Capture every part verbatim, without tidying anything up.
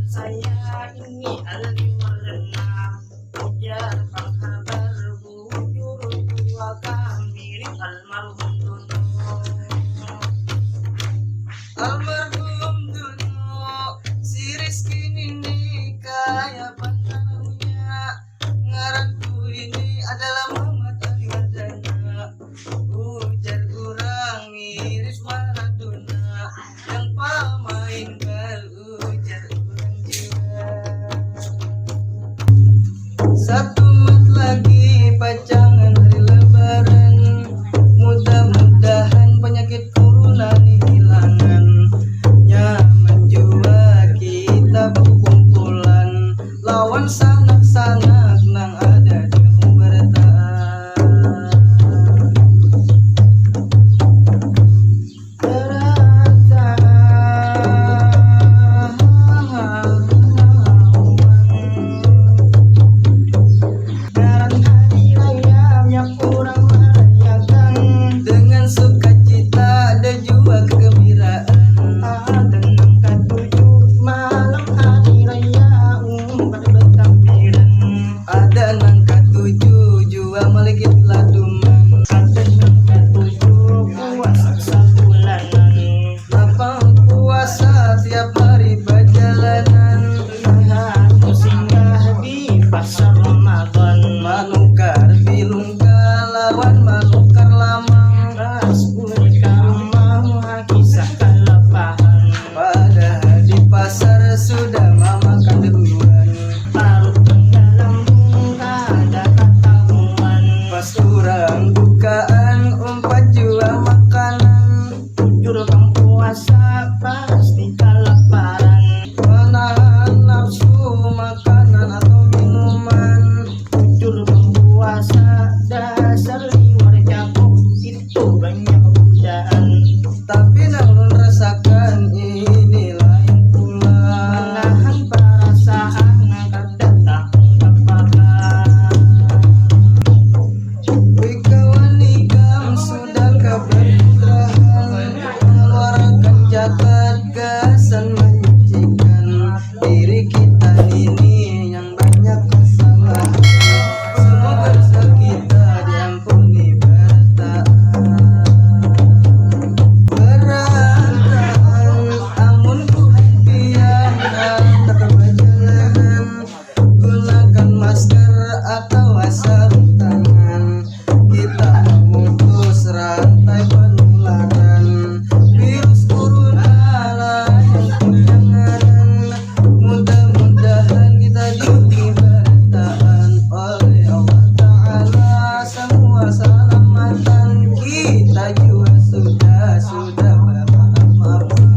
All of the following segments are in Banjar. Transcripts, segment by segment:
Saya ini ahli warna, ujar panghabar bujur dua kami almarhum Dono. Almarhum Dono, si Rizky ini kaya panaunya. Ngaranku ini adalah Muhammad Ahmad Dana. Ujar urang mirip Maradona yang pamain bal, ujar urang jua. Satumat lagi pacangan hari lebaran. Mudah-mudahan penyakit corona ni hilangan. Nyaman jua kita bakumpulan lawan sanak-sanak nang ada di barataan. Ngaran hari raya yang kurang merayakan dengan sukacita dan jua kegembiraan. Ada nang katuju malam hari raya umpat bertakbiran. Ada nang katuju jua malikit laduman. Ada nang katuju puasa sabulanan. Lapang puasa tiap hari bajalanan. Baharu singgah di pasar Ramadan. Manukar bilungka lawan manukar lamang. Pas bulik ka rumah muha kisah kalapahan. Padahal di pasar sudah mamakan duluan. Parut tengah lambung kada katahuan. Pas urang bukaan umpat jua makanan. Bujur pang puasa pasti kalaparan. Manahan nafsu makanan atau minuman. Bujur pang puasa dasar liwar jago itu banyak godaan. Tapi nang ulun rasakan ini lain pula. Manahan parasaan kada tahu tapakan. Wih kawan ikam sudah kabar putrahan, mengeluarkan jagat gasan menyucikan diri kita ini yang banyak kesalahan. Semoga dosa kita diampuni barataan. Barataan, amun Tuhan pian handak bajalanan, gunakan masker atau sarung tangan. Kita memutus rantai penularan virus corona lain punya ngaran. Mudah-mudahan kita diberi barataan oleh Allah Ta'ala. Semua salamatan kita jua sudah, sudah bermaaf-maafan.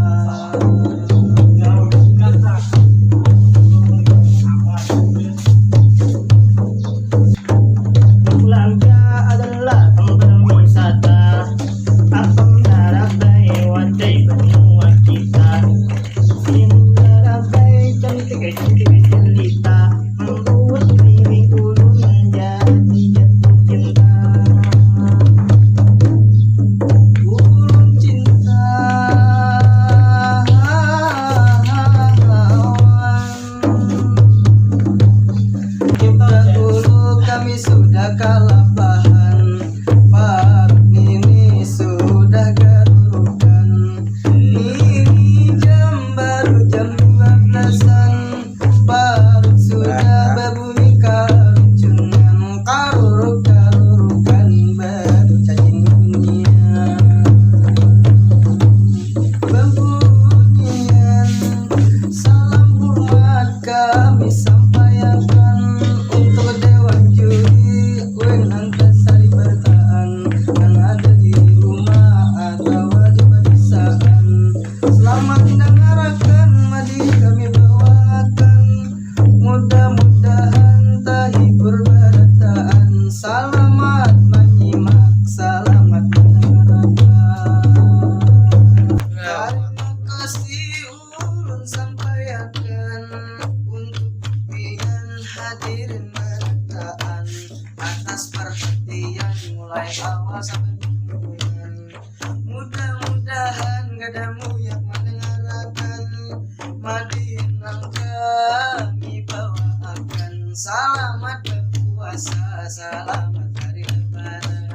Belanja adalah tempat wisata. Apam darabai wadai benua kita. Ini darabai cantik, cantik jelita. Membuat diri ulun jadi jatuh cinta. Ulun cinta. Dahulu kami sudah kalapahan, parut nini sudah garurukan. Nini jam baru jam dua belasan, parut sudah babunyi karuncunan, karuruk-karurukan baru cacing bunyian. Babunyian salam hormat kami sampaiakan untuk dewan juri Weng Antasari Bertaan yang ada di rumah atau di padesaan. Selamat mendengarakan, mari kami bawakan. Mudah-mudahan tahibur barataan. Selamat menyimak, selamat mendengarakan. Terima kasih ulun sampaiakan untuk pian hadirin barataan atas perhatian mulai awal sampai ujung. Mudah-mudahan kada muyak mandengarakan. Madin nang ka Selamat berpuasa, selamat hari lebaran.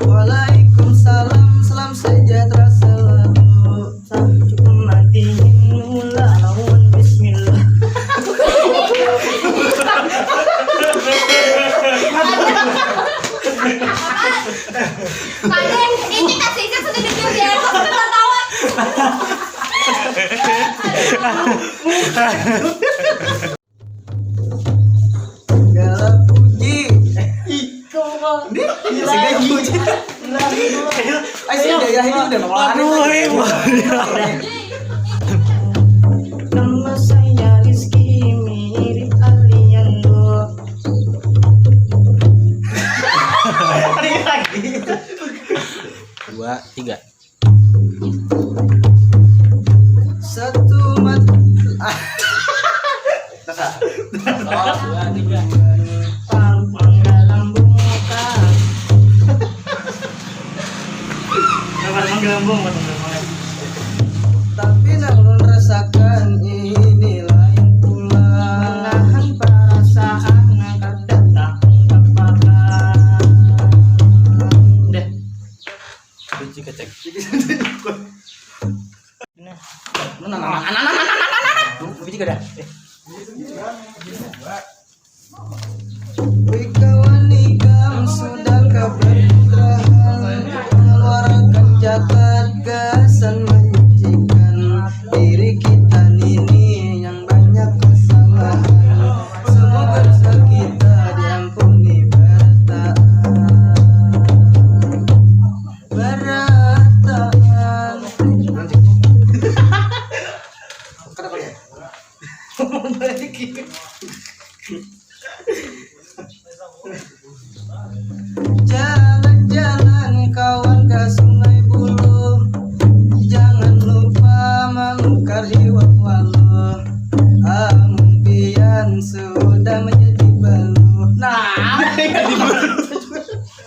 Waalaikumsalam, salam sejahtera selalu. Cukup mati mula lawan bismillah. Padahal ini kasih izin sudah duduk di atas, sudah tertawa. Segala puji. Iko mah. Ini segala puji. Ayo, daerah ini udah ngeluarin. Aduh, hei, wah. Nama saya Rizky, mirip Aliando. Dua, tiga. Satu mat. Pampang dalam muka. Pampang gelembung, pampang gelembung. Tapi nak ulun rasakan ini lain pula. Menahan perasaan kada tahu apa. Deh. Kunci kecek. Nah, nah, nah, nah, nah, nah, nah, nah. Lebih tiga dah. Wih kawan ikam sudah kabar putrahan, mengeluarkan zakat gasan menyucikan diri kita nini yang banyak kesalahan. Semoga dosa kita diampuni barataan. Barataan. Kenapa ya? Jalan-jalan kawan ke Sungai Buluh. Jangan lupa manukar iwak waluh. Amun pian sudah menjadi baluh. Nah,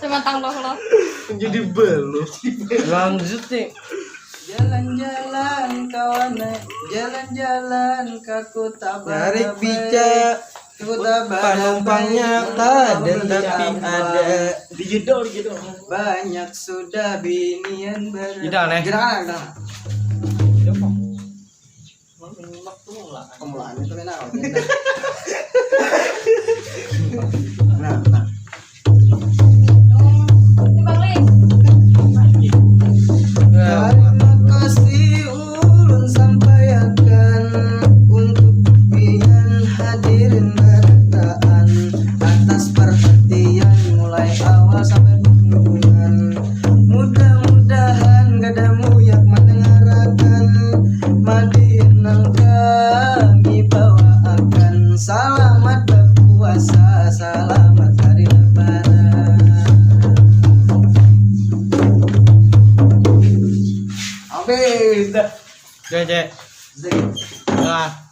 Sematang doh lo. Jadi baluh. Lanjut nih. Jalan-jalan kawan eh. Jalan-jalan ke Kuta Narik Barabai. bica Kuta Barabai. Panumpangnya tak ada tapi ada. Dijedol gitu. Banyak sudah binian ber. Tidak, Neh. Tidak, tidak. Pemulaannya tuh enak. Nah, nah. Bang Lis. Terima kasih ulun sampaiakan untuk pian hadirin barataan atas perhatian mulai awal sampai penghujungan. Mudah-mudahan kada muyak mandangarakan madihin nang kami bawaakan. Salamat bapuasa, salamat hari lebaran. Habis dah. Oke, Cek. Nah.